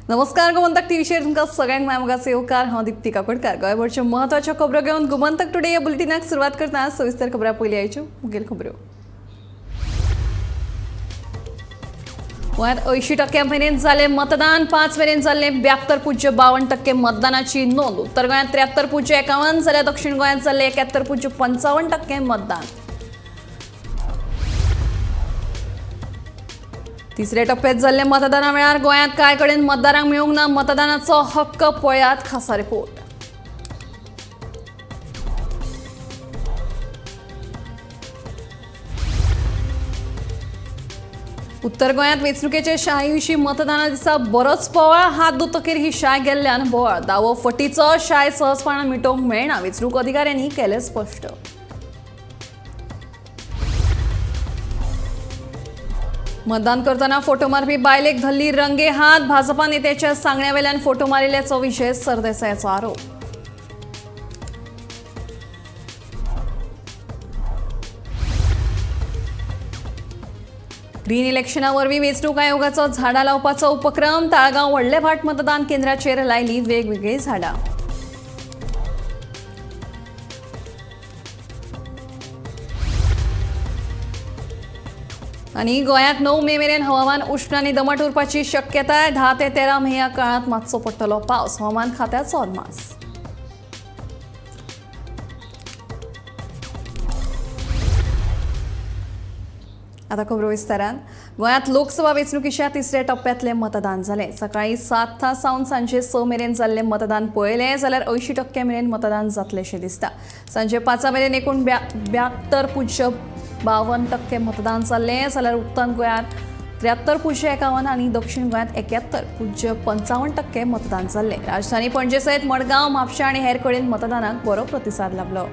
नमस्कार, गोमंतक टीव्हीचेर तुमकां सगळ्यांक माय येवकार. हांव दीप्ती काकोडकार. गोंयभरच्यो म्हत्वाच्यो खबरो घेवन गोमंतक टुडे ह्या बुलेटिनाक सुरवात करतना सविस्तर खबरां पयलीं आयच्यो मुखेल खबरो. गोंयांत 80% मेरेन जालें मतदान. 5 मेरेन जाल्लें 72.52% मतदानाची नोंद. उत्तर गोंयांत 73.51 जाल्यार दक्षिण गोंयांत जाल्लें 71.55% मतदान. तिसऱ्या टप्प्यात जाल्ले मतदाना वेळार गोंयांत कांय कडेन मतदारांक मेळूंक ना मतदानाचो हक्क. पळयात खासा रिपोर्ट. उत्तर गोंयांत वेंचणुकेचे शाही विशीं मतदाना दिसा बरोच बोवाळ. हात दुतकीर ही शाय गेल्ल्यान बोवाळ. दावो फटीचो, शाय सहजपणान मिटोवंक मेळना, वेंचणूक अधिकाऱ्यांनी केलें स्पश्ट. मतदान करतना फोटो मारपी बायलेक धरली रंगे हात. भाजपा नेत्याच्या सांगण्यावेल्यान फोटो मारिल्ल्याचो विजय सरदेसायाचो आरोप. ग्रीन इलेक्शना वरवीं वेंचणूक आयोगाचो झाडां लावपाचो उपक्रम. ताळगांव व्हडलेभाट मतदान केंद्राचेर लायली वेगवेगळीं झाडां. आनी गोंयांत 9 मे मेरेन हवामान उश्ण आनी दमट उरपाची शक्यताय. 10 ते 13 मे ह्या काळांत मातसो पडटलो पावस, हवामान खात्याचो अदमास. आतां खबरो विस्तारान. गोंयांत लोकसभा वेंचणुकेच्या तिसऱ्या टप्प्यांतलें मतदान जालें. सकाळीं 7 सावन सांजे 6 मेरेन जाल्लें मतदान पळयलें जाल्यार 80% मेरेन मतदान जातलेंशें दिसता. सांजे 5 मेरेन एकूण 72.52% मतदान जाल्लें जाल्यार उत्तर गोंयांत 73.51 आनी दक्षिण गोंयांत 71.55% मतदान जाल्लें. राजधानी पणजे सयत मडगांव, म्हापशें आनी हेर कडेन मतदानाक बरो प्रतिसाद लाबलो.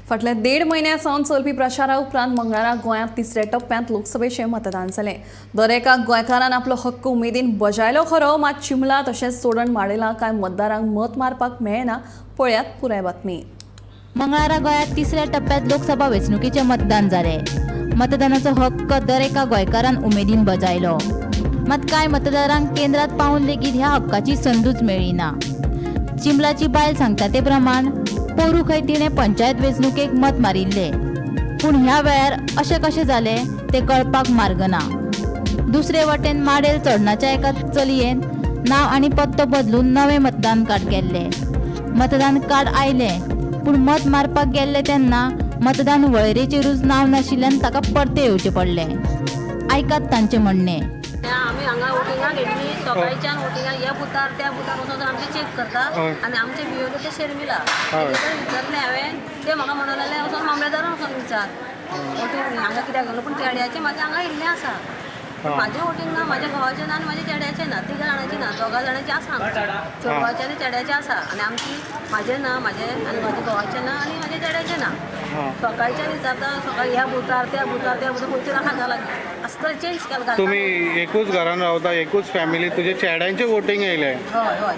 फाटल्या 1.5 म्हयन्या सावन चलपी प्रचारा उपरांत मंगळारा गोंयांत तिसऱ्या टप्प्यांत लोकसभेचें मतदान जालें. दर एका गोंयकारान आपलो हक्क उमेदीन बजायलो खरो, मात चिमला तशेंच चोडण माडेला कांय मतदारांक मत मारपाक मेळना. पळयात पुराय बातमी. मंगळारा गोंयांत तिसऱ्या टप्प्यांत लोकसभा वेंचणुकेचें मतदान जालें. मतदानाचो हक्क दर एका गोंयकारान उमेदीन बजायलो, मात कांय मतदारांक केंद्रात पावून लेगीत ह्या हक्काची संदूच मेळ्ळी ना. चिमलाची बायल सांगता ते प्रमाण पोरू खंय तिणें पंचायत वेंचणुकेक मत मारिल्लें, पूण ह्या वेळार अशें कशें जालें तें कळपाक मार्ग ना. दुसरे वटेन माडेल चोडणाच्या एका चलयेन नांव आनी पत्तो बदलून नवें मतदान कार्ड केल्लें. मतदान कार्ड आयलें, पूण मत मारपाक गेल्लें तेन्ना मतदान वळेरेचेरूच नांव नाशिल्ल्यान ताका परतें येवचें पडलें. आयकात तांचें म्हणणें. आमी हांगा वोटिंगाक येयल्ली, सकाळच्यान वोटिंगाक ह्या बुथार त्या बुथार वचून आमचें चॅक करता आनी आमचे बियोले ते शर्मिला तेजे विचारलें हांवें, ते म्हाका म्हणूंक लागले वचोन मामलेदारान वचोन विचार वोटींग हांगा कित्याक घालूं, पूण चेड्याचें म्हाजें हांगा येयल्लें आसा. म्हाजें वोटींग ना, म्हाज्या घोवाचें ना आनी म्हाज्या चेड्याचें ना, तिगा जाणांचें ना, दोगा जाणांचें आसा आमचें, चेडवाचें आनी चेड्याचें आसा. आनी आमची म्हाजें ना, म्हाजें आनी म्हाज्या घोवाचें ना आनी म्हाज्या चेड्याचें ना. सकाळच्यान विचारता, सकाळी ह्या बुथार त्या बुथार त्या बुथार खंयच्या नाका लागली आसता चेंज केला. तुमी एकूच घरान रावता, एकूच फॅमिली, तुजे चेड्यांचें वोटींग येयलें,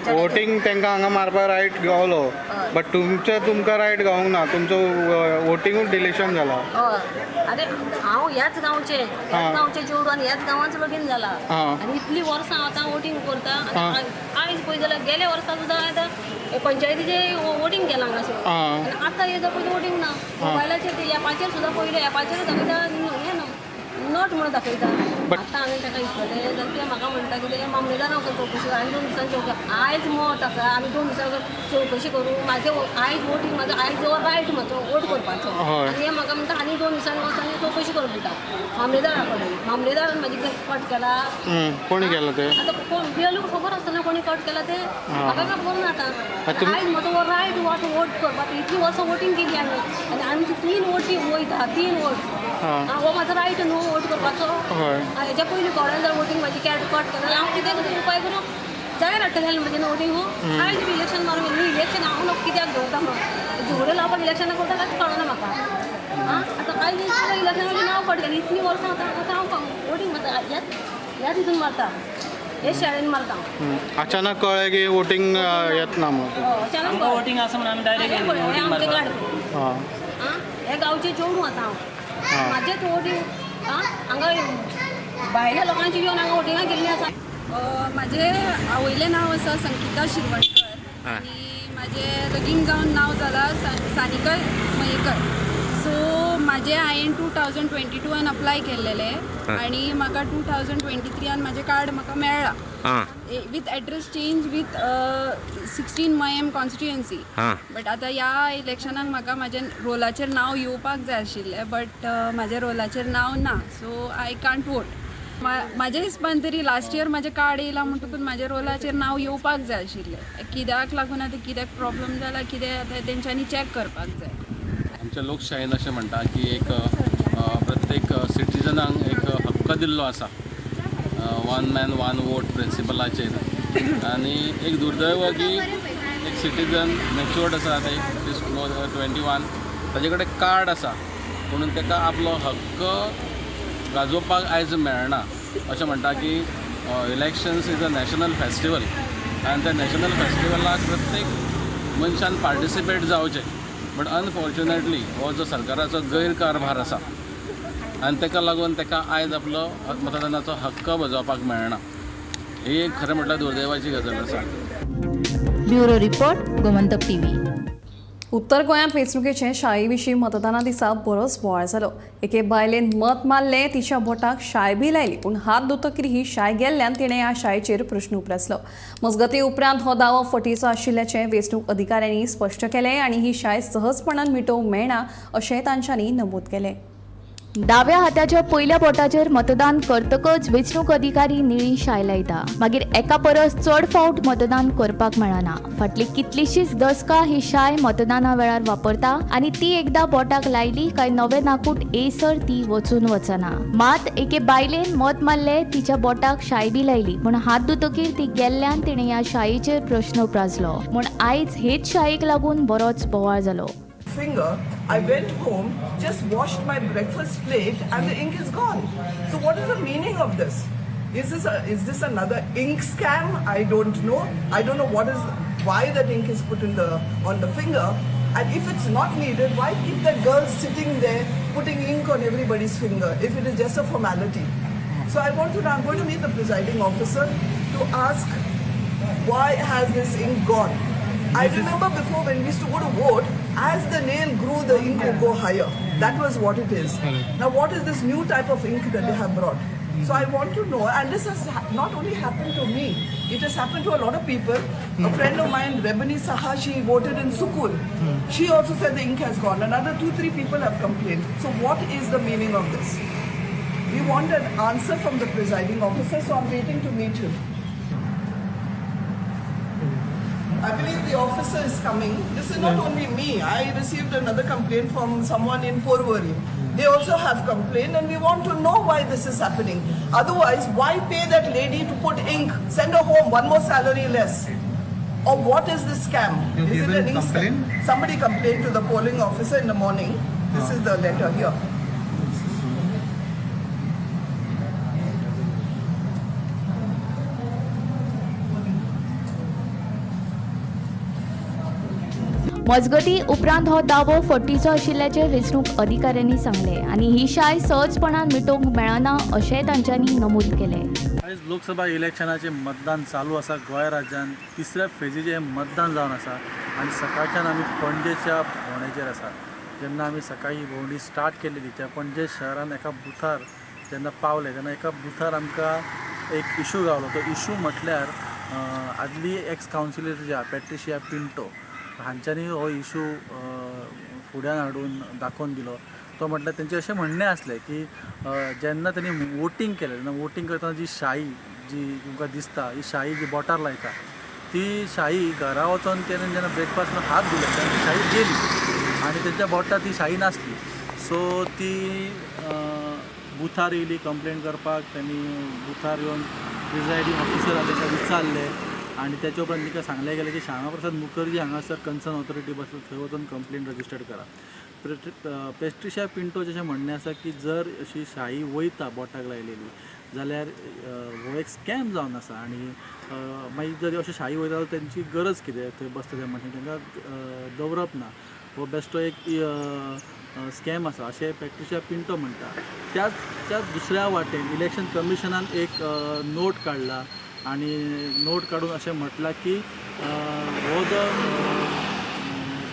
वोटींग तांकां हांगा मारपाक रायट गावलो, बट तुमचें तुमकां रायट गावूंक ना, तुमचो वोटिंगूच डिलेशन जाला. हय, आरे हांव ह्याच गांवचें, ह्याच गांवचें चेडूं आनी ह्याच गांवांत लगीन जाला आनी इतलीं वर्सां हांव आतां वोटींग करता. आनी आयज पळय जाल्यार गेल्या वर्सा सुद्दां आतां पंचायतीचें वोटींग केलां हांगासर, आनी आतां हे पळय वोटींग ना. मोबायलाचेर ते एपाचेर सुद्दां पळयलें, एपाचेर दाखयता हें ना not म्हणून दाखयता. आतां हांवें ताका विचारलें जाल्यार ते म्हाका म्हणटा कितें मामलेदारान वचून चवकशी कर, आनी 2 दिसांनी चवकशी. आयज मत आसा, आमी 2 दिसां चवकशी करूं, म्हाजें आयज वोटींग, म्हाजो आयज जो रायट म्हाजो वोट करपाचो. आनी हे म्हाका म्हणटा आनी 2 दिसांनी वच आनी चवकशी कर म्हणटा मामलेदारा कडेन. मामलेदारान म्हाजी कट केला. कोणी केलं ते? आतां कोण बियल खबर आसतना कोणी कट केला ते म्हाका काय खबर ना. आतां आयज म्हजो हो रायट वोट वोट करपाक, इतलीं वर्सां वोटींग केली आमी आनी आमची 3 वोटी वयता, 3 वोट. हो म्हाजो रायट न्हू वोट करपाचो. हेच्या पयलीं कोणाय जर वोटींग म्हाजी कॅट कट केला, हांव कितें कितें उपाय करून जाग्यार हाडटलें म्हजें न्हू वोटींग. आयज बी इलेक्शन मारून न्ही, इलेक्शन हांव न्हू कित्याक दवरता म्हणून झगड्यो लावपाक इलेक्शनां करता कांयच कळना म्हाका. आं आतां आयज इलेक्शनाचें नांव कट केलें, इतलीं वर्सां आतां आतां हांव वोटींग मारता, ह्याच ह्याच हितून मारता, हे शाळेन मारता. अचानक कळ्ळें की वोटींग येतना म्हणून. अचानक वोटींग आसा म्हणून आमी डायरेक्ट वोटींग मारपाक. आं हे गांवचे चेडूं आतां हांव, म्हाजेच वोटींग. आं हांगा भायल्या लोकांची येवन हांगा वोटिंगां केल्लीं आसा. म्हाजें आवयलें नांव आसा संगीता शिरवणकर आनी म्हाजें लगीन जावन नांव जालां सानिका मयेकर. सो म्हाजें हांवें 2022 अप्लाय केल्लेलें आनी म्हाका 2023 म्हाजें कार्ड म्हाका मेळ्ळां with address change with 16 Mayem constituency. But आतां ह्या इलेक्शनाक म्हाका म्हाजें रोलाचेर नांव येवपाक जाय आशिल्लें, बट म्हाज्या रोलाचेर नांव ना, सो I can't vote. म्हाज्या हिसपान तरी लास्ट इयर म्हाजें कार्ड येयलां म्हणटकूच म्हाज्या रोलाचेर नांव येवपाक जाय आशिल्लें. कित्याक लागून आतां कित्याक प्रॉब्लम जाला कितें आतां तेंच्यांनी चॅक करपाक जाय. आमच्या लोकशायेन अशें म्हणटा की एक प्रत्येक सिटीजनाक एक हक्क दिल्लो आसा वन मॅन वन वोट प्रिंसिपलाचेर. आनी एक दुर्दैव की एक सिटीजन मॅच्युअर्ड आसा, आतां एक 21, ताजे कडेन कार्ड आसा, पूण ताका आपलो हक्क गाजोवपाक आयज मेळना. अशें म्हणटा की elections is a national festival आनी त्या नॅशनल फेस्टिवलाक प्रत्येक मनशान पार्टिसिपेट जावचें. बट अनफॉर्च्युनेटली हो जो सरकाराचो गैरकारभार आसा आनी ताका लागून ताका आयज आपलो मतदानाचो हक्क बजावपाक मेळना. ही एक खरें म्हटल्यार दुर्दैवाची गजाल आसा. Bureau report, Gomantak TV. उत्तर गोंयांत वेंचणुकेचे शाये विशीं मतदाना दिसा बरोच बोवाळ जालो. एके बायलेन मत मारलें, तिच्या बोटाक शाय बी लायली, पूण हात धुतकीर ही शाय गेल्ल्यान तिणें ह्या शायेचेर प्रश्न उप्रासलो. मजगती उपरांत हो दावो फटीचो आशिल्ल्याचें वेंचणूक अधिकाऱ्यांनी स्पश्ट केलें आनी ही शाय सहजपणान मिटोवंक मेळना अशें तांच्यांनी नमूद केलें. दाव्या हाताच्या पयल्या बोटाचेर मतदान करतकच वेंचणूक अधिकारी निळी शाय लायता. मागीर एका परस चड फावट मतदान करपाक मेळना. फाटली कितलीशीच दसकां ही शाय मतदाना वेळार वापरता आनी ती एकदा बोटाक लायली काय नवे नाकूट येयसर ती वचून वचना. मात एके बायलेन मत मारलें, तिच्या बोटाक शाय बी लायली, पूण हात धुतकीर ती गेल्ल्यान तिणें ह्या शायेचेर प्रश्न उप्रासलो. म्हूण आयज हेच शायेक लागून बरोच बोवाळ जालो. Finger, I went home, just washed my breakfast plate and the ink is gone. So what is the meaning of this? Is this another ink scam? I don't know. I don't know why that ink is put in on the finger. And if it's not needed, why keep that girl sitting there putting ink on everybody's finger if it is just a formality? So I want to know, I'm going to meet the presiding officer to ask why has this ink gone? I remember before when we used to go to vote, as the nail grew, the ink would go higher. That was what it is. Now, what is this new type of ink that they have brought? So I want to know, and this has not only happened to me, it has happened to a lot of people. A friend of mine, Rebani Saha, she voted in Sukkur. She also said the ink has gone. Another 2-3 people have complained. So what is the meaning of this? We want an answer from the presiding officer, so I'm waiting to meet him. I believe the officer is coming. This is not only me. I received another complaint from someone in Porvorim. They also have complained and we want to know why this is happening. Otherwise, why pay that lady to put ink? Send her home, one more salary less. Or what is this scam? Is it an ink scam? Somebody complained to the polling officer in the morning. This is the letter here. मजगती उपरांत हो दावो फटीचो आशिल्ल्याचें वेंचणूक अधिकाऱ्यांनी सांगलें आनी ही शाय सहजपणान मिटोवंक मेळना अशेंय तांच्यांनी नमूद केलें. आयज लोकसभा इलेक्शनाचें मतदान चालू आसा. गोंय राज्यांत तिसऱ्या फेजीचें मतदान जावन आसा आनी सकाळच्यान आमी पणजेच्या भोंवडेचेर आसा. जेन्ना आमी सकाळी भोंवडी स्टार्ट केलेली त्या पणजे शहरान एका बुथार जेन्ना पावले तेन्ना एका बुथार आमकां एक इशू गावलो. तो इशू म्हटल्यार आदली एक्स कावन्सिलर जी आसा पेट्रिशिया पिंटो हांच्यांनी हो इशू फुड्यान हाडून दाखोवन दिलो. तो म्हटल्यार तेंचें अशें म्हणणें आसलें की जेन्ना तेणी वोटींग केलें तेन्ना वोटींग करतना जी शाई जी तुमकां दिसता ही शाई जी बोटार लायता ती शाई घरा वचोन तेणें जेन्ना ब्रेकफास्ट हात धुले तेन्ना ती शाई गेली आनी तेंच्या बोटार ती शाई नासली. सो ती बुथार येयली कंप्लेन करपाक. तेणी बुथार येवन प्रिजायडींग ऑफिसर आसा ताका विचारलें आनी तेच्या उपरांत तिका सांगलें गेलें की श्यामा प्रसाद मुखर्जी हांगासर कन्सर्न ऑथॉरिटी बसला थंय वचून कंप्लेन रजिस्टर्ड करा. पेट्रिशा पिंटोचें अशें म्हणणें आसा की जर अशी शाई वयता बोटाक लायलेली जाल्यार हो एक स्कॅम जावन आसा आनी मागीर जर अशी शाई वयता जाल्यार तेंची गरज कितें थंय बसता त्या मनशान तांकां दवरप ना, हो बेश्टो एक स्कॅम आसा अशें पेट्रिशा पिंटो म्हणटा. त्याच त्या दुसऱ्या वाटेन इलेक्शन कमिशनान एक नोट काडला आनी नोट काडून अशें म्हटलां की हो जो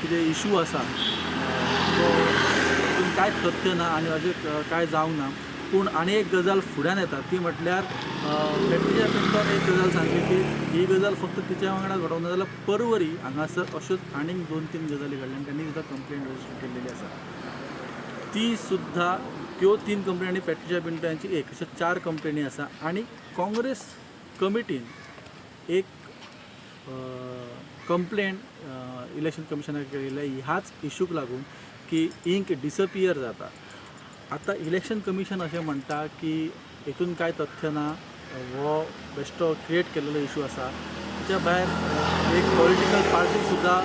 कितें इशू आसा तो तितून कांयच तथ्य ना आनी अशें कांय जावंक ना. पूण आनी एक गजाल फुड्यान येता ती म्हटल्यार पेट्रिशा पिंटोन एक गजाल सांगली की ही गजाल फक्त तिच्या वांगडा घडोवंक ना जाल्यार परवरी हांगासर अश्योच आनीक 2-3 गजाली घडल्या आनी तांणी सुद्दां कंप्लेन रजिस्टर केल्लेली आसा. ती सुद्दां त्यो 3 कंप्लेनी आनी पेट्रिशा पिंटो यांची एक अश्यो 4 कंप्लेनी आसा. आनी काँग्रेस कमिटीन एक कंप्लेन इलेक्शन कमिशनाक केल्ले ह्याच इशूक लागून की इंक डिसपियर जाता. आतां इलेक्शन कमिशन अशें म्हणटा की हितून कांय तथ्य ना, हो बेश्टो क्रिएट केल्लो इशू आसा. तेच्या भायर एक पॉलिटिकल पार्टी सुद्दां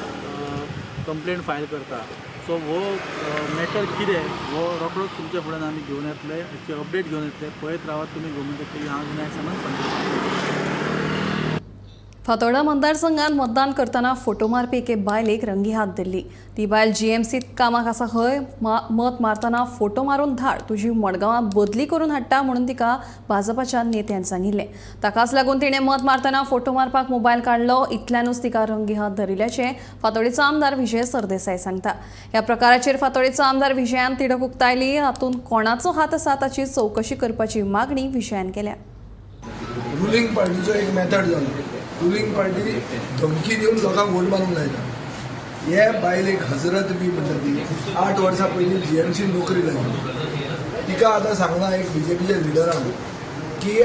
कंप्लेन फायल करता. सो हो मॅटर कितें हो रोखडोच तुमच्या फुड्यान आमी घेवन येतले, हाची अपडेट घेवन येतले. पळयत रावात तुमी गोमंतक टीव्ही. हांव विनायक सामंत, पणजे. फातोर्डा मतदारसंघात मतदान करतना फोटो मारपी एके बायलेक रंगी हात धरली. ती बायल जीएमसीत कामाक आसा खंय. मत मारतना फोटो मारून धाड, तुजी मडगांवां बदली करून हाडटा म्हणून तिका भाजपाच्या नेत्यान सांगिल्लें. ताकाच लागून तिणें मत मारतना फोटो मारपाक मोबायल काडलो. इतल्यानूच तिका रंगी हात धरिल्ल्याचें फातोर्डेचो आमदार विजय सरदेसाय सांगता. ह्या प्रकाराचेर फातोर्डेचो आमदार विजयान तिडक उक्तायली. हातूंत कोणाचो हात आसा ताची चवकशी करपाची मागणी विजयान केल्या. रुलिंग पार्टीचो एक मेथड जालो. रुलिंग पार्टी धमकी दिवन लोकांक वोट मारूंक लायता. हे बायलेक हजरत बी म्हणटा ती 8 वर्सां पयलीं जीएमसी नोकरी लागिल्ली. तिका आतां सांगलां एक बीजेपीच्या लिडरान की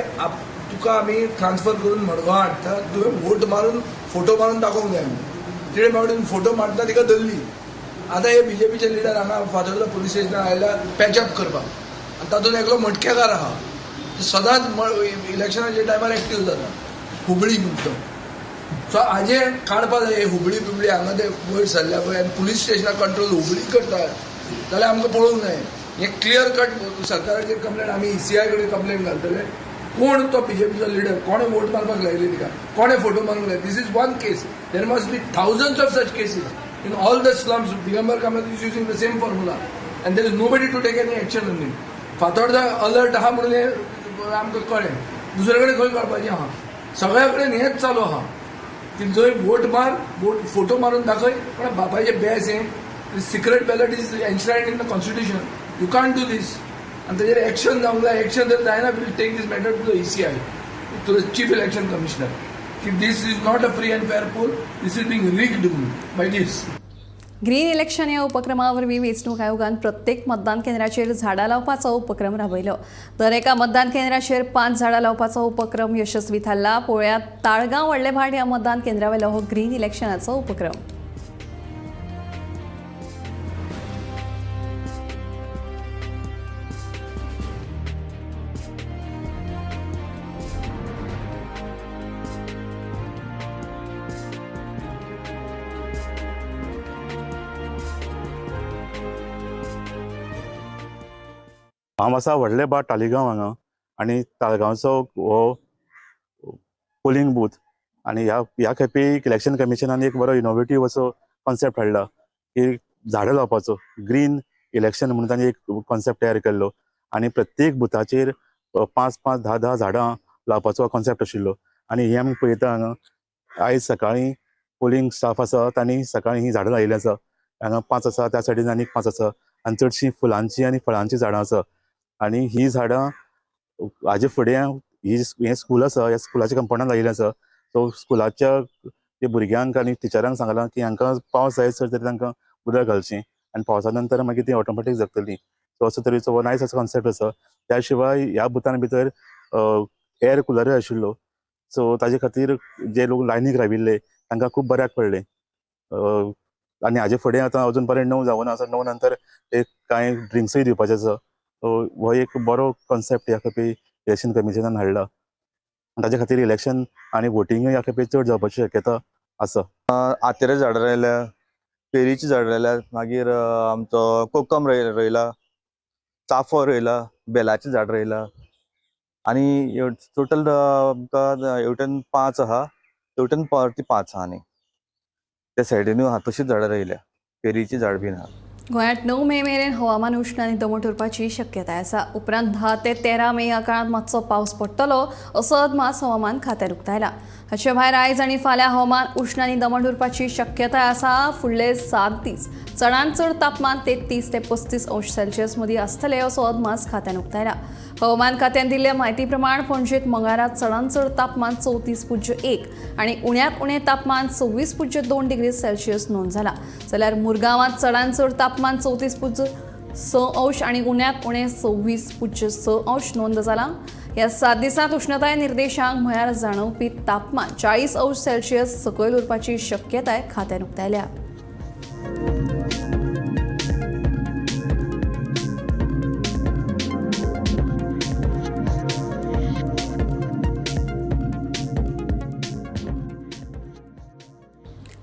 तुका आमी ट्रान्सफर करून मडगांव हाडटा, तुवें वोट मारून फोटो मारून दाखोवंक जाय. तिणें मागीर फोटो मारतना तिका धरली. आतां हे बीजेपीचे लिडर हांगा फातोर्डा पुलीस स्टेशनार आयल्या पॅचअप करपाक आनी तातूंत एकलो मटकेकार आहा, सदांच इलेक्शनाच्या टायमार एक्टीव जाता, हुबळी म्हणटा. सो हाजे काडपा जाय हुबळी बिबळी हांगा ते वयर सरल्या पळय आनी पुलीस स्टेशनाक कंट्रोल हुबळी करतात जाल्यार आमकां पळोवंक जाय. हें क्लियर कट सरकाराचेर कंप्लेन, आमी ECI कडेन कंप्लेन घालतले. कोण तो बीजेपीचो लिडर, कोणें वोट मारपाक लायली तिका, कोणें फोटो मारूंक लायले. This is one case, there must be thousands of such cases in all the slums. Digambar Kamat is using the same formula and there is nobody to take any action on him. Fatorda alert आहा म्हणून हें आमकां कळ्ळें, दुसरे कडेन खंय कळपाचें आहा. सगळ्या कडेन हेंच चालू आहा की जंय वोट मार, वोट फोटो मारून दाखय, पण बापायचें बेस हें. Secret ballot is enshrined in the constitution, you can't do this. आनी तेजेर एक्शन जावंक जाय. एक्शन जर जायना will take this matter to the ECI, to the chief election commissioner की this is not a free and fair poll, this is being rigged by this. Green election ह्या उपक्रमा वरवीं वेंचणूक आयोगान प्रत्येक मतदान केंद्राचेर झाडां लावपाचो उपक्रम राबयलो. दर एका मतदान केंद्राचेर 5 झाडां लावपाचो उपक्रम यशस्वी थारला. पळोवया ताळगांव व्हडलेभाट ह्या मतदान केंद्रावेलो हो ग्रीन इलेक्शनाचो उपक्रम. हांव आसा व्हडले भाट तालिगांव हांगा आनी ताळगांवचो हो पोलिंग बूथ आनी ह्या खेपे इलेक्शन कमिशनान एक बरो इनोवेटीव असो कॉन्सेप्ट हाडला की झाडां लावपाचो, ग्रीन इलेक्शन म्हणून तांणी एक कॉन्सेप्ट तयार केल्लो आनी प्रत्येक बुथाचेर 5 5 10 10 झाडां लावपाचो कॉन्सेप्ट आशिल्लो. आनी हें आमी पळयता हांगा आयज सकाळीं पोलिंग स्टाफ आसा तांणी सकाळीं हीं झाडां लायिल्लीं आसा. हांगा 5 आसा, त्या सायडीन आनीक 5 आसा आनी चडशीं फुलांची आनी फळांची झाडां आसा. आनी ही झाडां हाजे फुडें हें स्कूल आसा, ह्या स्कुलाच्या कंपाउंडान लायिल्लें आसा. सो स्कुलाच्या भुरग्यांक आनी टिचरांक सांगलां की हांकां पावस जायसर तरी तांकां उदक घालचें आनी पावसा नंतर मागीर ती ऑटोमॅटीक जगतलीं. सो असो तरेचो हो नायस असो कॉन्सेप्ट आसा. त्या शिवाय ह्या बुथान भितर एअर कुलरूय आशिल्लो. सो ताजे खातीर जे लोक लायनीक राविल्ले तांकां खूब बऱ्याक पडलें. आनी हाजे फुडें आतां अजून पर्यंत 9 जावना आसा. 9 नंतर एक कांय ड्रिंक्सूय दिवपाचें आसा. सो हो एक बरो कॉन्सेप्ट ह्या खेपे इलेक्शन कमिशनान हाडला. ताजे खातीर इलेक्शन आनी वोटिंगूय ह्या खेपे चड जावपाची शक्यता आसा. आतेरे झाडां रोयल्या, पेरीची झाडां रोयल्या, मागीर आमचो कोकम रोयला, चाफो रोयला, बेलाचें झाड रोयला आनी टोटल आमकां हेवटेन 5 आहा, तेवटेन परती 5 आहा. आनी त्या सायडीनूय आहा तशीच झाडां रोयल्या, पेरीचीं झाड बीन आहा. गोंयांत 9 मे मेरेन हवामान उश्ण आनी दमट उरपाची शक्यताय आसा. उपरांत 10 ते 13 मे ह्या काळांत मातसो पावस पडटलो असो अदमास हवामान खात्यान उक्तायला. हाचे भायर आयज आनी फाल्यां हवामान उश्ण आनी दमट उरपाची शक्यताय आसा. फुडले 7 दीस चडांत चड तापमान 33 ते 35 अंश सेल्सियस मदीं आसतले असो अदमास खात्यान उक्तायला. हवामान खात्यान दिल्ल्या म्हायती प्रमाण पणजेंत मंगळारा चडांत चड तापमान 34.1 आनी उण्यांत उणें तापमान 26.2 डिग्री सेल्सियस नोंद जाला. जाल्यार मुरगांवांत चडांत चड तापमान 34.6 अंश आनी उण्यांत उणें 26.6 अंश नोंद जाला. ह्या 7 दिसांत उश्णताय निर्देशांक म्हळ्यार जाणवपी तापमान 40 अंश सेल्सियस सकयल उरपाची शक्यताय खात्यान उक्तायल्या.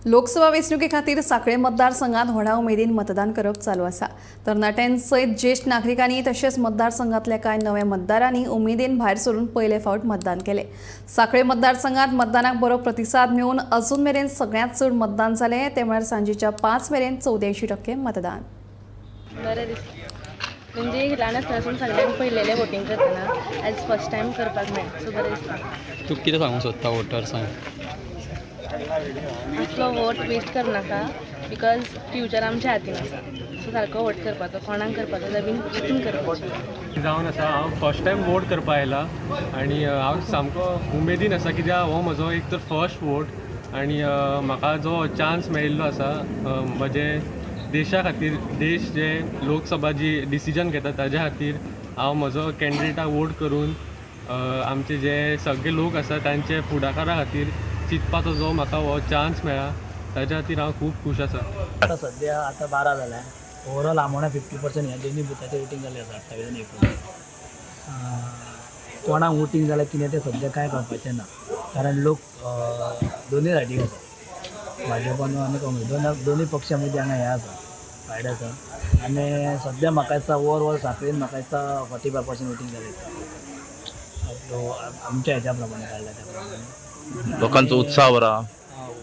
लोकसभा वेंचणुके खातीर सांखळे मतदारसंघात व्हडा उमेदीन मतदान करप चालू आसा. तरणाट्यांसयत ज्येश्ठ नागरिकांनी तशेंच मतदारसंघातल्या कांय नव्या मतदारांनी उमेदीन भायर सरून पयले फावट मतदान केलें. सांखळे मतदारसंघात मतदानाक बरो प्रतिसाद मेळून अजून मेरेन सगळ्यांत चड मतदान जालें ते म्हळ्यार सांजेच्या 5 मेरेन 84% मतदान. बरें दिसता, म्हणजे ल्हान आसतना सगळ्यांक पयलेलें वोटींग करतना एज फर्स्ट टायम करपाक मेळ्ळें, सो बरें दिसता. तूं कितें सांगूंक सोदता वोटर्सांक? आपलो वोट वेस्ट करनाका, because future आमच्या हातीन आसा. सो सारको वोट करपाचो, कोणाक करपाचो तें बीन चिंतून करपाचें. जावन आसा हांव फर्स्ट टायम वोट करपाक आयला आनी हांव सामको उमेदीन आसा कित्याक हो म्हजो एक तर फर्स्ट वोट आनी म्हाका जो चान्स मेळिल्लो आसा म्हजे देशा खातीर, देश जे लोकसभा जी डिसिजन घेता ताज्या खातीर हांव म्हजो कॅन्डिडेटाक वोट करून आमचे जे सगळे लोक आसा तांचे फुडाकारा खातीर चिंतपाचो जो म्हाका हो चान्स मेळ्ळा ताज्या खातीर हांव खूब खूश आसा. आतां सद्या आतां 12 जाल्या, ओवरऑल आमोण्या 50% ह्या दोनूय बुथाचेर वोटींग जालें आसा 28 आनी 19. कोणाक वोटींग जालें कितें तें सद्या कांय कळपाचें ना, कारण लोक दोनूय सायडीक आसा, भाजप आनी काँग्रेस दोनूय पक्षां मदीं हांगा हें आसा, फायट आसा. आनी सद्या म्हाका दिसता ओवरऑल सांखळेन म्हाका दिसता 45% वोटींग जालें दिसता आमच्या हेच्या प्रमाणे काडल्या त्या प्रमाणे. लोकांचो उत्साह बरो आहा,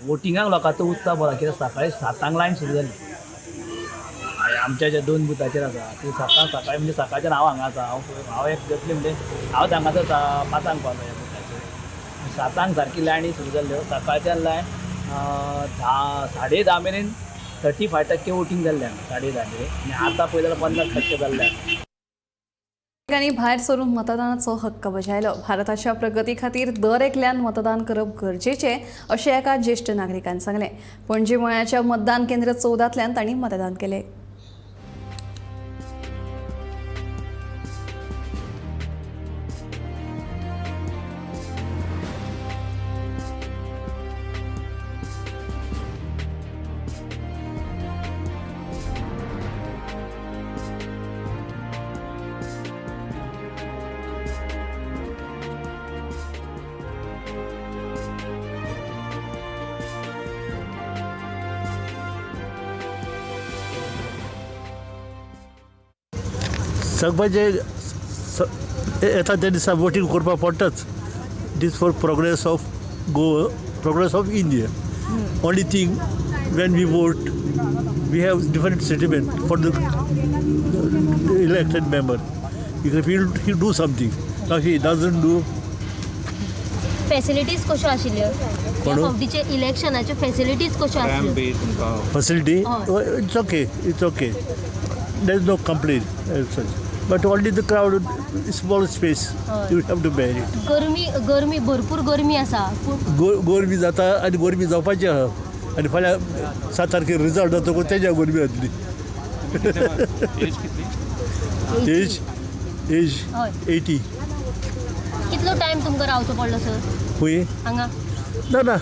वोटिंगाक लोकांचो उत्साह बरो, कित्याक सकाळी 7 लायन सुरू जाली आमच्या ज्या 2 बुथाचेर आसा ती 7 सकाळी, म्हणजे सकाळच्यान हांव हांगा आसा. हांव एक जातली म्हणजे हांव हांगासर 5 पावलो ह्या बुथाचेर. 7 सारकी लायनी सुरू जाल्ल्यो, सकाळच्यान लायन 10:30 मेरेन 35% वोटींग जाल्लें हांगा, 10:30 मेरेन, आनी आतां पळय जाल्यार 50% जाल्लें आसा. नागरिकांनी भायर सरून मतदानाचो हक्क बजायलो. भारताच्या प्रगती खातीर दर एकल्यान मतदान करप गरजेचें अशें एका ज्येश्ठ नागरिकान सांगलें. पणजी मळ्याच्या मतदान केंद्र 14 तांणी मतदान केलें. सगळ्याचे येता त्या दिसा वोटींग करपाक पडटाच. It is for progress of Goa, progress of India. Only thing when we vote we have different sentiment for the elected member. If he do something, now he doesn't do. Facilities कश्यो आशिल्ल्यो ह्या फावटीचे इलेक्शनाच्यो? Facilities कश्यो आशिल्ल्यो? Facility, it's okay, it's okay, there is no complaint as such, but only the crowd, small space, you have to bear it. गर्मी, गर्मी भरपूर गर्मी आसा. गर्मी जाता आनी गर्मी जावपाची आहा, आनी फाल्यां 7 तारखेर रिजल्ट जातकूच तेज्या गर्मी जातली. एज कितली? एज एज हय. 80. कितलो टायम तुमकां रावचो पडलो सर खंय? हांगा? ना ना,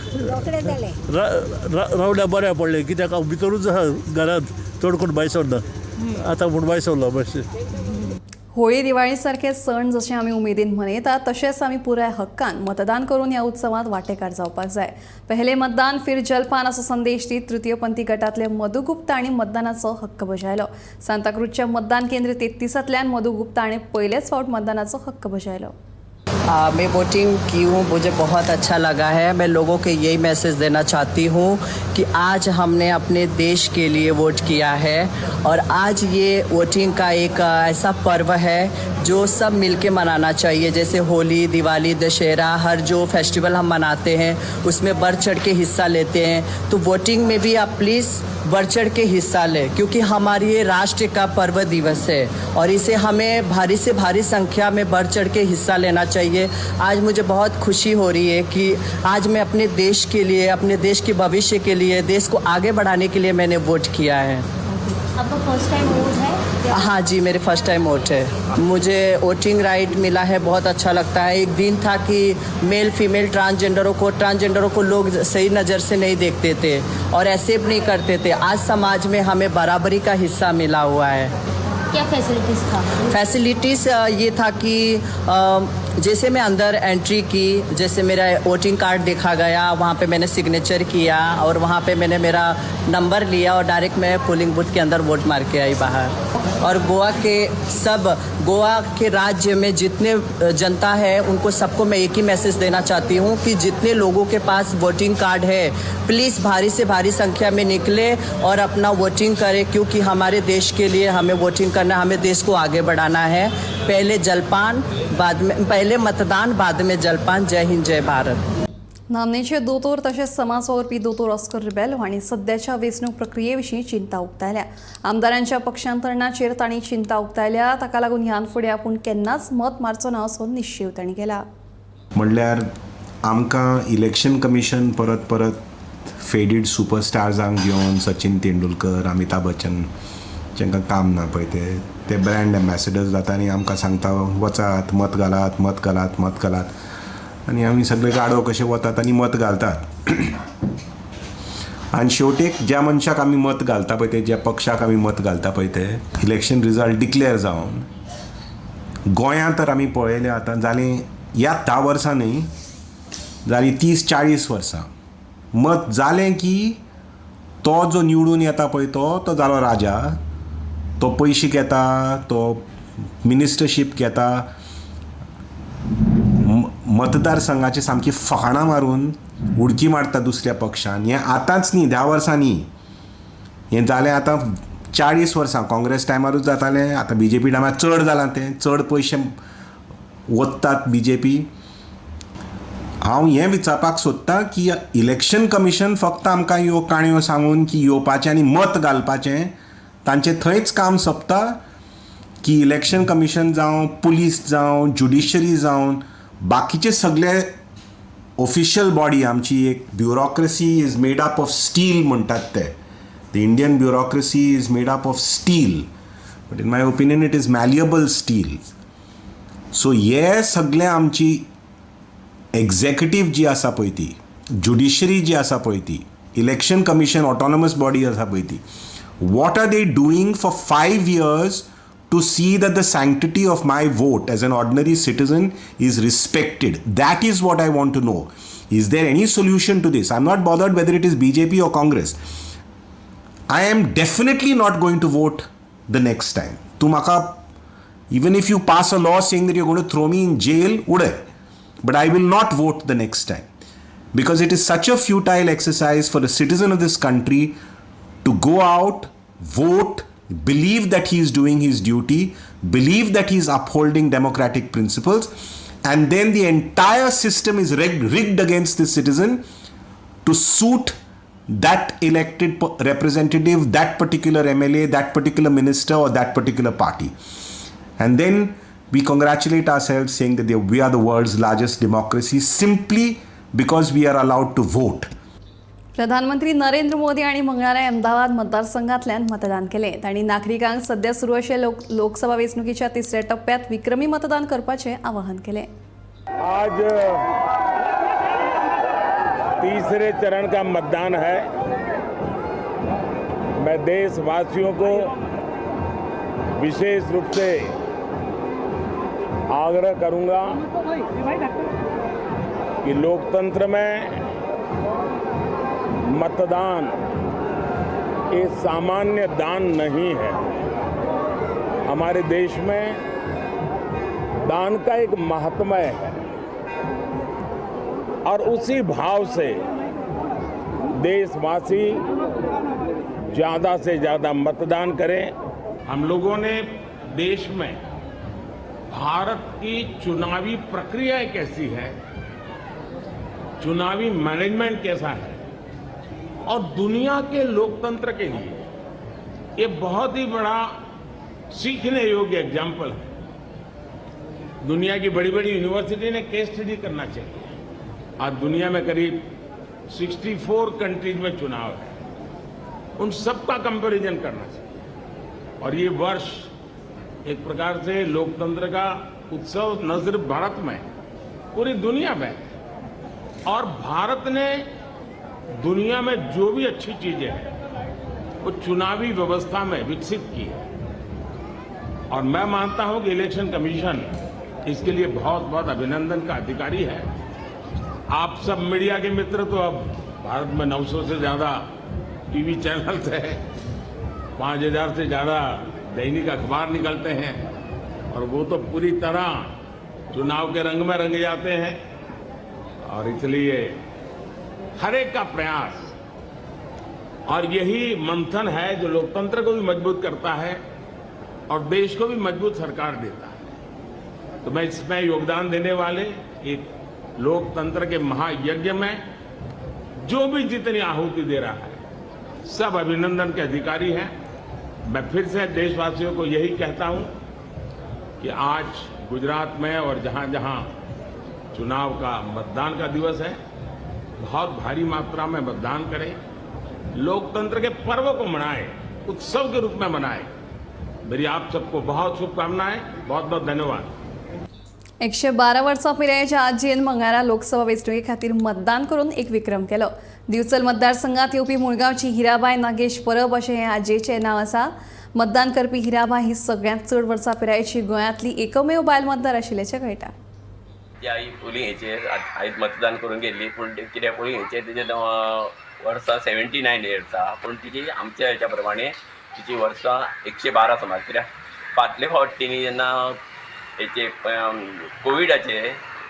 रावल्या बऱ्या पडलें, कित्याक हांव भितरूच आसा घरांत, चड कोण भायर सरना आतां, म्हूण भायर सरलो मातशें. होळी, दिवाळी सारखे सण जशे आमी उमेदीन मनयतात, तशेंच आमी पुराय हक्कान मतदान करून ह्या उत्सवात वांटेकार जावपाक जाय. पहले मतदान फिर जलपान असो संदेश दीत तृतीयपंथी गटातले मधु गुप्ता हांणी मतदानाचो हक्क बजायलो. सांताक्रूजच्या मतदान केंद्र 33तांतल्यान मधु गुप्ता हांणी पयलेच फावट मतदानाचो हक्क बजायलो. मैं वोटिंग की हूँ, मुझे बहुत अच्छा लगा है. मैं लोगों के यही मैसेज देना चाहती हूँ कि आज हमने अपने देश के लिए वोट किया है और आज ये वोटिंग का एक ऐसा पर्व है जो सब मिलके मनाना चाहिए. जैसे होली, दिवाली, दशहरा, हर जो फेस्टिवल हम मनाते हैं उसमें बढ़ चढ़ के हिस्सा लेते हैं, तो वोटिंग में भी आप प्लीज़ बढ़ चढ़ के हिस्सा लें, क्योंकि हमारी ये राष्ट्र का पर्व दिवस है और इसे हमें भारी से भारी संख्या में बढ़ चढ़ के हिस्सा लेना चाहिए. आज मुझे बहुत खुशी हो रही है कि आज मैं अपने देश के लिए, अपने देश के भविष्य के लिए, देश को आगे बढ़ाने के लिए मैंने वोट किया है. आपका फर्स्ट टाइम वोट है? हाँ जी, मेरे फर्स्ट टाइम वोट है. मुझे वोटिंग राइट मिला है, बहुत अच्छा लगता है. एक दिन था कि मेल फीमेल ट्रांसजेंडरों को लोग सही नज़र से नहीं देखते थे और एक्सेप्ट नहीं करते थे. आज समाज में हमें बराबरी का हिस्सा मिला हुआ है. क्या फैसिलिटीज था? फैसिलिटीज़ ये था कि जैसे मैं अंदर एंट्री की, जैसे मेरा वोटिंग कार्ड देखा गया, वहाँ पे मैंने सिग्नेचर किया और वहाँ पे मैंने मेरा नंबर लिया और डायरेक्ट मैं पोलिंग बूथ के अंदर वोट मार के आई बाहर. और गोवा के राज्य में जितने जनता है, उनको सबको मैं एक ही मैसेज देना चाहती हूँ कि जितने लोगों के पास वोटिंग कार्ड है, प्लीज़ भारी से भारी संख्या में निकले और अपना वोटिंग करें, क्योंकि हमारे देश के लिए हमें वोटिंग करना, हमें देश को आगे बढ़ाना है. पहले जलपान बाद में, पहले मतदान बाद में जलपान. जय हिंद, जय भारत. नामनेचे दोतोर तशेंच समाज वावुरपी दोतोर ऑस्कर रिबेलो हांणी सद्याच्या वेंचणूक प्रक्रिये विशीं चिंता उक्तायल्या. आमदारांच्या पक्षांतरणाचेर तांणी चिंता उक्तायल्या. ताका लागून ह्यान फुडें आपूण केन्नाच मत मारचो ना असो निश्चेव तांणी केला. म्हणल्यार आमकां इलेक्शन कमिशन परत परत फेडीड सुपरस्टार्सांक घेवन, सचिन तेंडुलकर, अमिताभ बच्चन, जांकां काम ना पळय ते ते ब्रँड एम्बेसडर्स जाता आनी आमकां सांगता, वचात, मत घालात, मत घालात, मत घालात. आनी आमी सगळे गाडो कशे वतात आनी मत घालतात. आनी शेवटेक ज्या मनशाक आमी मत घालता पळय ते, ज्या पक्षाक आमी मत घालता पळय ते, इलेक्शन रिजल्ट डिक्लेअर जावन, गोंयांत तर आमी पळयलें, आतां जालीं ह्या 10 वर्सां न्ही, जालीं 30-40 वर्सां, मत जालें की तो जो निवडून येता पळय तो तो जालो राजा. तो पयशे घेता, तो मिनिस्टरशीप घेता, मतदारसंघाची सामकी फकाणां मारून उडकी मारता दुसऱ्या पक्षान. हें आतांच न्ही, 10 वर्सां न्ही, हें जालें आतां 40 वर्सां. काँग्रेस टायमारूच जातालें, आतां बीजेपी टायमार चड जालां तें, चड पयशे वोत्तात बीजेपी. हांव हें विचारपाक सोदतां की इलेक्शन कमिशन फक्त आमकां ह्यो काणयो सांगून की येवपाचें आनी मत घालपाचें, तांचें थंयच काम सोंपता, की इलेक्शन कमिशन जावं, पुलीस जावं, ज्युडिशरी जावं, बाकीचे सगळे ऑफिशियल बॉडी, आमची एक bureaucracy is made up of steel म्हणटात ते. The Indian bureaucracy is made up of steel, but in my opinion it is malleable steel. So हे सगळे आमची एक्झेक्युटीव जी आसा पळय ती, ज्युडिशरी जी आसा पळय ती, इलेक्शन कमिशन ऑटोनॉमस बॉडी आसा पळय ती, what are they doing for 5 years to see that the sanctity of my vote as an ordinary citizen is respected? That is what I want to know. Is there any solution to this? I'm not bothered whether it is BJP or Congress. I am definitely not going to vote the next time. तूं म्हाका, even if you pass a law saying that you're going to throw me in jail, उडय. But I will not vote the next time. Because it is such a futile exercise for a citizen of this country to go out, vote, believe that he is doing his duty, believe that he is upholding democratic principles, and then the entire system is rigged against the citizen to suit that elected representative, that particular MLA, that particular minister, or that particular party. And then we congratulate ourselves saying that we are the world's largest democracy simply because we are allowed to vote. प्रधानमंत्री नरेंद्र मोदी हांणी मंगळारा अहमदाबाद मतदारसंघांतल्यान मतदान केलें. तांणी नागरिकांक सध्या सुरू आशिल्ल्या लोकसभा वेंचणुकेच्या तिसऱ्या टप्प्यांत विक्रमी मतदान करपाचें आवाहन केलें. आज तीसरे चरण का मतदान है. मैं देशवासियों को विशेष रूप से आग्रह करूंगा कि लोकतंत्र में मतदान ये सामान्य दान नहीं है. हमारे देश में दान का एक महात्म्य है और उसी भाव से देशवासी ज़्यादा से ज़्यादा मतदान करें. हम लोगों ने देश में भारत की चुनावी प्रक्रिया कैसी है, चुनावी मैनेजमेंट कैसा है और दुनिया के लोकतंत्र के लिए ये बहुत ही बड़ा सीखने योग्य एग्जाम्पल है. दुनिया की बड़ी बड़ी यूनिवर्सिटी ने केस स्टडी करना चाहिए. आज दुनिया में करीब 64 कंट्रीज में चुनाव है, उन सबका कंपैरिजन करना चाहिए. और ये वर्ष एक प्रकार से लोकतंत्र का उत्सव न सिर्फ भारत में, पूरी दुनिया में. और भारत ने दुनिया में जो भी अच्छी चीजें हैं वो चुनावी व्यवस्था में विकसित की है. और मैं मानता हूं कि इलेक्शन कमीशन इसके लिए बहुत बहुत अभिनंदन का अधिकारी है. आप सब मीडिया के मित्र तो अब भारत में 900 से ज़्यादा टीवी चैनल्स हैं, 5000 से ज़्यादा दैनिक अखबार निकलते हैं और वो तो पूरी तरह चुनाव के रंग में रंग जाते हैं. और इसलिए हर एक का प्रयास और यही मंथन है जो लोकतंत्र को भी मजबूत करता है और देश को भी मजबूत सरकार देता है. तो मैं इसमें योगदान देने वाले एक लोकतंत्र के महायज्ञ में जो भी जितनी आहुति दे रहा है सब अभिनंदन के अधिकारी हैं. मैं फिर से देशवासियों को यही कहता हूं कि आज गुजरात में और जहां जहां चुनाव का मतदान का दिवस है, बहुत भारी मात्रा में मतदान करें, लोकतंत्र के पर्व को मनाएं, उत्सव के रूप में मनाएं. मेरी आप सबको बहुत शुभकामनाएं. बहुत बहुत धन्यवाद. 112 वर्सां पिरायेच्या आजयेन मंगळारा लोकसभा वेंचणुके खातीर मतदान करून एक विक्रम केलो. दिवचल मतदारसंघात येवपी मुळगांवची हिराबाय नागेश परब अशें हें आजयेचें नांव आसा. मतदान करपी हिराबाय ही सगळ्यांत चड वर्सां पिरायेची गोंयांतली एकमेव बायल मतदार आशिल्ल्याचें कळटा. ती आई पोलिंग हेचेर आयज मतदान करून गेल्ली, पूण कित्याक पोलिंग हेचेर तिजे वर्सां 79 इयर्स आहा, पूण तिची आमच्या हेच्या प्रमाणे तिची वर्सां 112 समज. कित्याक फाटले फावट तिणी जेन्ना हेचे कोविडाचे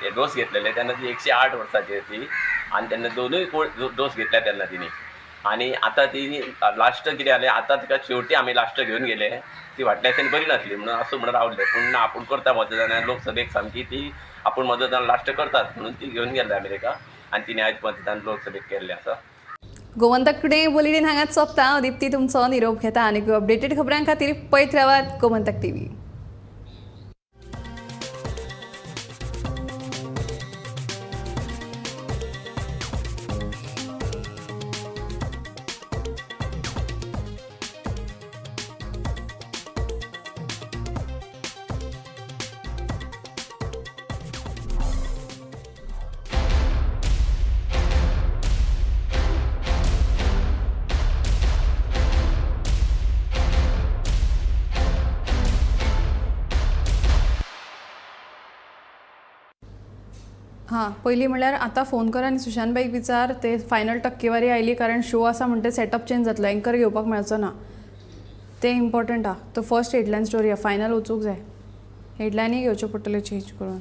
हे डोस घेतलेले तेन्ना ती 108 वर्साची ती, आनी तेन्ना दोनूय डोस घेतल्या तेन्ना तिणी. आनी आतां ती लास्ट कितें जालें, आतां तिका शेवटी आमी लास्ट घेवन गेले, ती फाटल्या दिसांनी बरी नासली म्हणून आसूं म्हणून रावले, पूण ना आपूण करता मतदान लोकसभेक सामकी ती आपूण मतदान लास्ट करतात म्हणून ती घेवन गेले अमेरिका आनी तिणें आयज मतदान लोकसभेक केल्लें आसा. गोमंतक टुडे बुलेटीन हांगाच सोंपता. दीप्ती तुमचो निरोप घेता आनी अपडेटेड खबरां खातीर पळयत रावात गोमंतक टीव्ही. हां, पयलीं म्हणल्यार आतां फोन कर आनी सुशांत बाईक विचार ते फायनल टक्केवारी आयली, कारण शो आसा म्हणटे सेटअप चेंज जातलो, एंकर घेवपाक मेळचो ना, तें इम्पॉर्टंट आहा. तो फर्स्ट हेडलायन स्टोरी आहा, फायनल वचूंक जाय, हेडलायनूय घेवच्यो पडटल्यो चेंज करून.